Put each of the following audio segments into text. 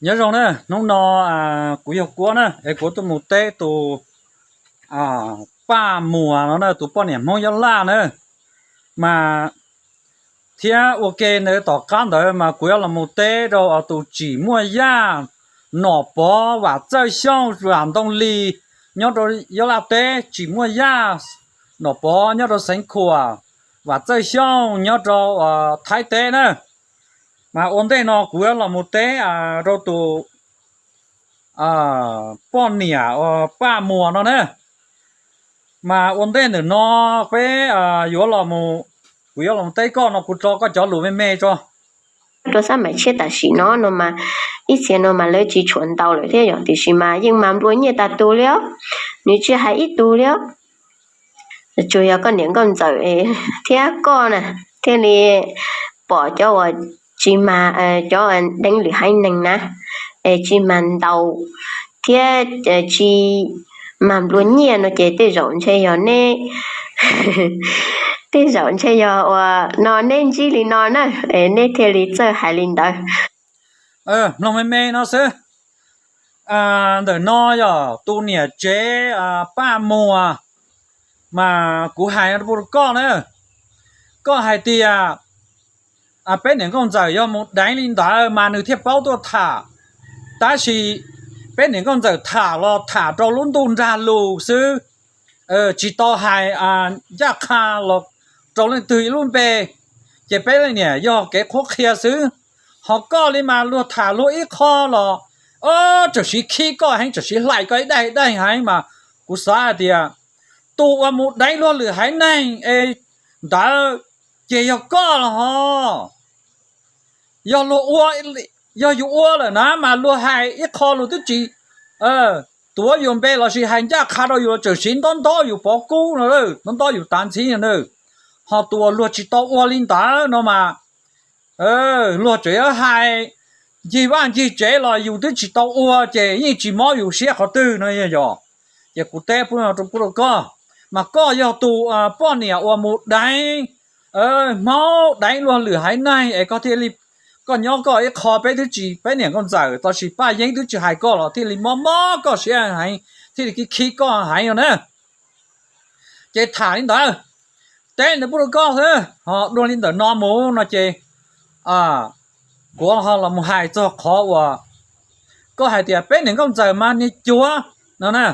Nyob zoo na, hnub no kuv yog Kuab na, es kuv tuaj mus teb tus Paj Muas no na, tus poj niam Hmoob Yob Laj na, mas thiab ua ke ntawd tom qab ntawd mas kuv yuav los mus teb rau tus Tsim Muaj Yaj, Nom Pov, Vam Txawj Xyooj, Vam Ntoo Lis, nyob rau Yob Laj teb, Tsim Muaj Yaj, Nom Pov nyob rau Xeev Khuam, Vam Txawj Xyooj nyob rau Thaib teb na. Mas ua ntej no kuv yuav los mus teb rau tus poj niam Paj Muas no na. Mas ua ntej ntawm no peb yuav los, kuv yuav los teb koj no kuv tso koj cov lus me me tso. Rau xab maim tshiab tam sim no no mas ib txhia no mas lawv tsis tshuav ntau lawm thiab yom, tiam sis mas yeej mas nplua nyiaj tas tus li os, nws tsis hais ib tug li os. Tsuas yog koj niam nkauj ntxawm thiab koj na thiaj li pom cov uas tsis mas, cov deev lwm haiv neeg na, es tsis mas ntaus thiab tsis mas nplua nyiaj no ces tej zaum ntshe yog neb, tej zaum ntshe yog uas no neb ntsib li no na, es neb thiaj li txawj hais li ntawd. Mloog me me no xwb. Ntawm no yog tus niam tsev Paj Muas, mas kuv hais rau koj na, koj hais tias peb niam nkauj ntxawm yog mus deev li ntawd mas nws thiaj paub tuaj tham. Tab sis peb niam nkauj ntxawm tham los tham rau lub ntuj nrag lus xwb, tsis tau hais ncaj qha los rau leej twg ib lub npe, ces peb leej niam yog kev qhuab qhia xwb. Ho koj li mas luag tham luag ib qho los txawm siv khib koj heev, txawm siv hlais koj ib daim ib daim heev mas kuv xav hais tias tus uas mus deev luag lwm haiv neeg es ntawd ces yog koj los ho. Yog luag ua, yog yus ua lawm na mas luag hais ib qho luag twb tsis tuav yus npe los sis hais ncaj qha rau yus los txawm siv ntob ntob yus pov kub no, ntob ntob yus tav ntxhib no. Ho tus uas luag tsis tau ua li ntawd no mas luag tseem yuav hais ncig vaj ncig tsev los yus twb tsis tau ua ces yeej tsis mob yus siab qhov twg no yog. Ces kuv teb pub rau koj, mas koj yog tus poj niam uas mus deev, hmoob deev luag lwm haiv neeg es koj thiaj li, koj nyob koj ib qho, peb twb tsis, peb niam nkauj ntxawm tab sis Paj Yeeb twb tsis hais koj los thiaj li mob mob koj siab heev, thiaj li khib khib koj heev no na. Ces tham li ntawd, teb ntawd pub rau koj xwb, ho dua li ntawm no mus no ces kuv ho los mus hais txog qhov uas koj hais tias peb niam nkauj ntxawm mas niag cuav no na,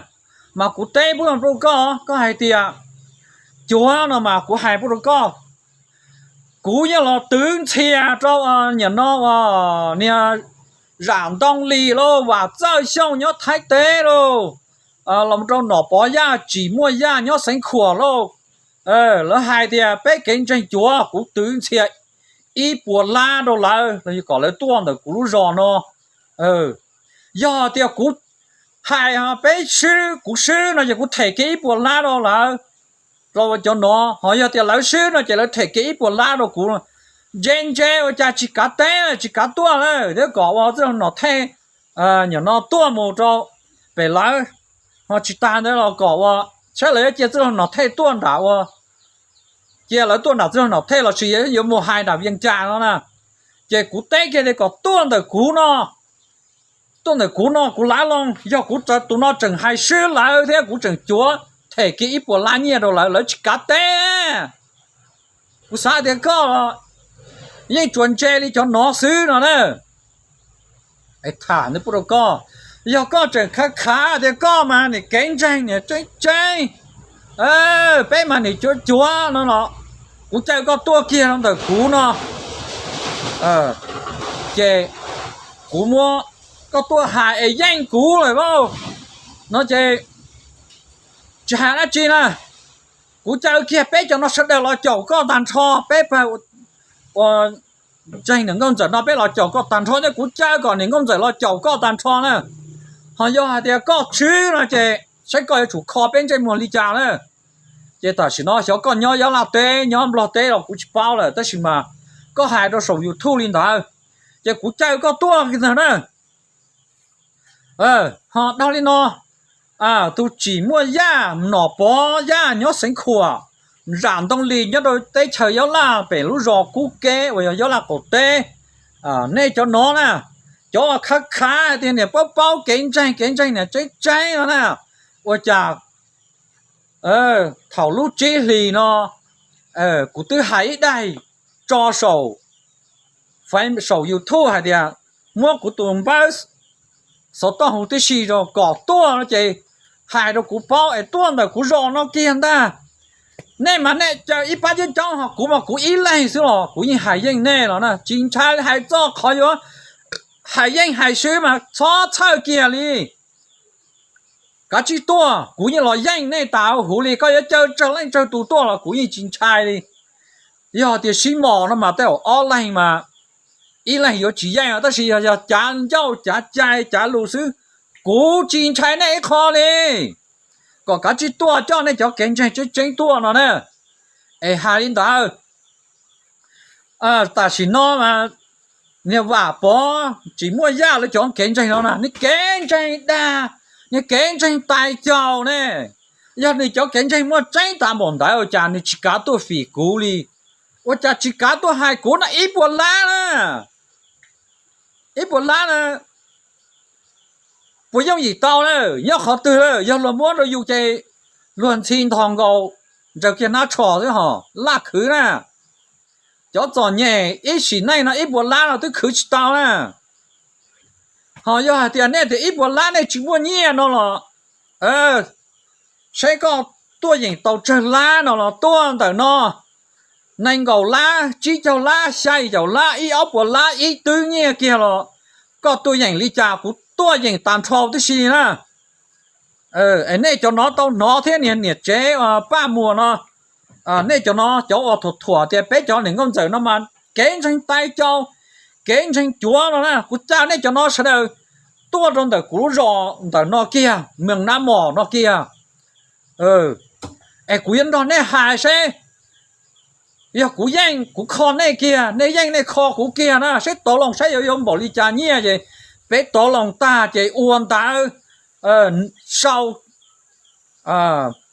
mas kuv teb pub rau koj, koj hais tias cuav no mas kuv hais pub rau koj, kuv yeej los twv ntxhias rau niam no, niag Zam Ntoo Lis lauj, Vam Txawj Xyooj nyob Thaib teb lauj, los rau Nom Pov Yaj, Tsim Muaj Yaj nyob Xeev Khuam lauj, lawv hais tias peb kev ntseeg cuav, kuv twv ntxhias ib puas lab rau lawv los kom lawv tuaj ntawm kuv lub zos no. Yog tias kuv hais peb swb, kuv swb no ces kuv them kiag ib puas lab rau lawv, rau cov no, ho yog tias lawv swb no ces lawv them kiag ib puas lab rau kuv. Ntse ntse ua cas tsis kav teb, tsis kav tuaj lawm thiab kom ua txwj laug Nom Thej nyuam no tuaj mus rau pem lawv, ho tsis tas ntawd los kom ua, saib lawv yuav cia txwj laug Nom Thej tuaj nram ua, cia lawv tuaj nram txwj laug Nom Thej los sis yuav mus hais nram Vias Cas no na. Ces kuv teb kiag tias kom tuaj ntawm kuv no, tuaj ntawm kuv no kuv lav loo, yog kuv tus no tseem hais swb lawv thiab kuv tseem cuav them kiag ib puas lab nyiaj rau lawv, lawv tsis kav teb. Kuv xav tias koj yeej tsuas ntse li cov no xwb no na. Tham nws pub rau koj, yog koj tseem khav khav tias koj mas nim kev ntseeg niam tseeb tseeb, peb mas nim cuav cuav no los kuv caw koj tuaj kiag rau ntawm kuv no, ces kuv muab koj tuaj hais es yeej kuv lawm lauj no ces tsis hais dab tsi na. Kuv caw kiag peb cov no sawv daws los caum koj tag nrho, peb pawg uas ntseeg niam nkauj ntxawm no peb los caum koj tag nrho thiab, kuv caw kom niam nkauj ntxawm los caum koj tag nrho na. Ho yog hais tias koj swb no ces saib koj yuav tsum kho peb ntsej muag li cas na. Ces tam sim no xyov koj nyob Yob Laj teb nyob Nplog teb los kuv tsis paub lawm, tab sis mas koj hais rau saum YouTube li ntawd, ces kuv caw koj tuaj ntag na. Ho dhau li no, tus Tsim Muaj Yaj, Nom Pov Yaj nyob Xeev Khuam, Zam Ntoo Lis nyob rau teb chaws Yob Laj pem lub zos Kub Keb uas yog Yob Laj qaum teb, nej cov no na, cov khav khav tias niam paub paub kev ntseeg, kev ntseeg niam tseeb tseeb no na, ua cas thaum lub tsib hlis no kuv twb hais ib daim tso saum, saum YouTube hais tias muab kuv tus npawb xov tooj hu tib si rau kom tuaj no ces hais rau kuv paub es tuaj ntawm kuv zos no kiag ntag. Nej mas nej caw ib pab coob coob ho kuv mas kuv ib leeg xwb los kuv yeej hais yeej nej los na, tsis ntshai hais txog qhov yuav hais yeej hais swb mas txhob txhawj kiag li. Kav tsij tuaj, kuv yeej los yeej nej tas huv li, koj yuav caw tsawg leej tsawg tus tuaj los kuv yeej tsis ntshai li. Yog tias sib mos no mas tej zaum ob leeg mas ib leeg yuav tsis yeej, tab sis yog, yog cav ncauj cav cai cav lus xwb, kuv tsis ntshai nej ib qho li. Kom kav tsij tuaj coj nej cov kev ntseeg tseeb tseeb tuaj no na. Es hais li ntawd, tam sim no mas niag Vam Pov tsis muaj yaj lawv cov kev ntseeg no na, nws kev ntseeg dag, nws kev ntseeg tais caus ne. Yog nws cov kev ntseeg muaj tseeb tas npaum ntawd cas nws tsis kav tuaj fim kuv li? Ua cas tsis kav tuaj hais kuv na? Ib puas lab na, ib puas lab na, puas yooj yim tau na? Nyob qhov twg lawm? Yog luag muab rau yus ces luag ntxhi nthos nkaus, ntsaws kiag hnab tsho xwb ho laj khwv na. Cov txom nyem ib sim neej no ib puas lab no twb khwv tsis tau na. Ho yog hais tias nej tias ib puas lab nej tsis muaj nyiaj no los, saib koj tuaj yeem tau tsawg lab no los tuaj ntawm no, nees nkaum lab, tsib caug lab, xya caum lab, ib ob puas lab ib twb nyiaj kiag los koj tuaj yeem li cas kuv tuaj yeem tas nrho tib si na. Es nej cov no tau hnov thiab, niag niam tsev Paj Muas no, nej cov no cov uas thuam thuam tias peb cov niam nkauj ntxawm no mas kev ntseeg tais caus, kev ntseeg cuav no na, kuv caw nej cov no sawv daws tuaj rau ntawm kuv lub zos ntawm no kiag, Mees Nab Mos no kiag. Es kuv yuav nrog nej hais seb, yog kuv yeej kuv kho nej kiag, nej yeej nej kho kuv kiag na, seb tov loo saib yuav yuav npaum li cas nyiaj ces peb tov loo tag ces ua ntawd sau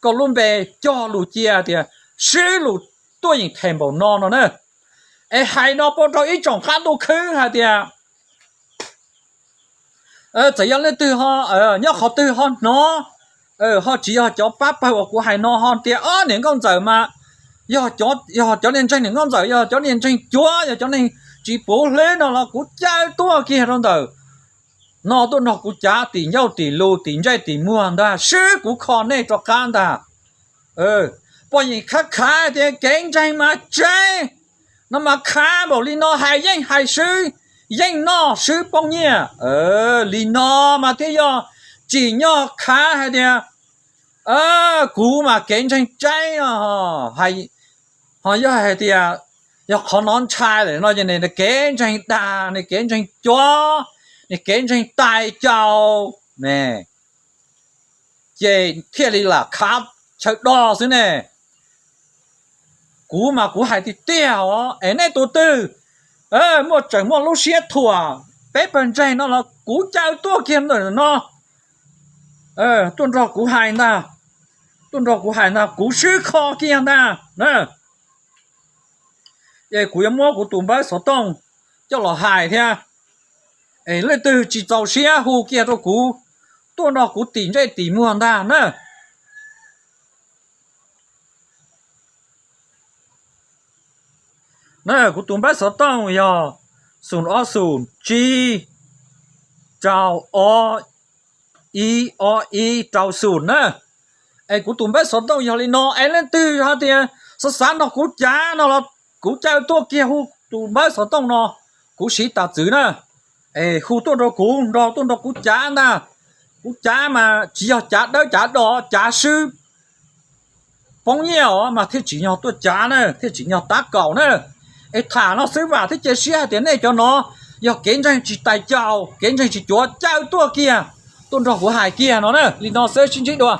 koj lub npe cog lus cia tias swb lus tuaj yeem them npaum no no na. Es hais no pub rau ib tsoom qab ntuj khwb hais tias txawm yog leej twg nyob qhov twg ho hnov, ho tsis yog cov pab pawg uas kuv hais no ho tias ob niam nkauj ntxawm mas yog, yog cov niag ntseeg niam nkauj ntxawm, yog cov niag ntseeg cuav, yog cov neeg tsis puv hlwb no los kuv caw tuaj kiag rau ntawm no tuaj nrog kuv cav tim ncauj tim lus tim ntsej tim muag ntag, swb kuv kho nej rov qab ntag. Poj yeem khav khav tias kev ntseeg mas tseeb no mas khav npaum li no hais yeej hais swb, yeej noj swb poob nyiaj. Li no mas thiaj yog tsim nyog khav hais tias kuv mas kev ntseeg tseeb. Ho yog hais tias yog qhov no ntshai lawm no ces nws kev ntseeg dag, nws kev ntseeg cuav, nws kev ntseeg tais caus ne, ces thiaj li lam khav chaw do xwb ne. Kuv mas kuv hais tiag tiag os, es nej tus twg muaj tseem muaj lub siab thuam peb pawg ntseeg no los kuv caw tuaj kiag ntawm no, tuaj nrog kuv hais ntag, tuaj nrog kuv hais ntag, kuv swb kho kiag ntag. Es kuv yuav muab kuv tus npawb xov tooj coj los hais thiab. Es leej twg tsis txaus siab hu kiag rau kuv, tuaj nrog kuv tim ntsej tim muag ntag na. Na, kuv tus npawb xov tooj yog xum ob xum tsib rau ob ib ob ib rau xum na. Es kuv tus npawb xov tooj yog li no, es leej twg hais tias xav xav nrog kuv cav no los kuv caw tuaj kiag hu tus npawb xov tooj no, kuv siv tas txwv na. Es hu tuaj rau kuv, nrog tuaj nrog kuv cav ntag. Kuv cav mas tsis yog cav dawb cav do, cav swb poob nyiaj os mas thiaj tsim nyog tuaj cav na, thiaj tsim nyog tab kaum na. Es tham no xwb vam thiab cia siab hais tias nej cov no yog kev ntseeg tsis tais caus, kev ntseeg tsis cuav, caw tuaj kiag, tuaj nrog kuv hais kiag no na. Li no xwb, sib ntsib dua.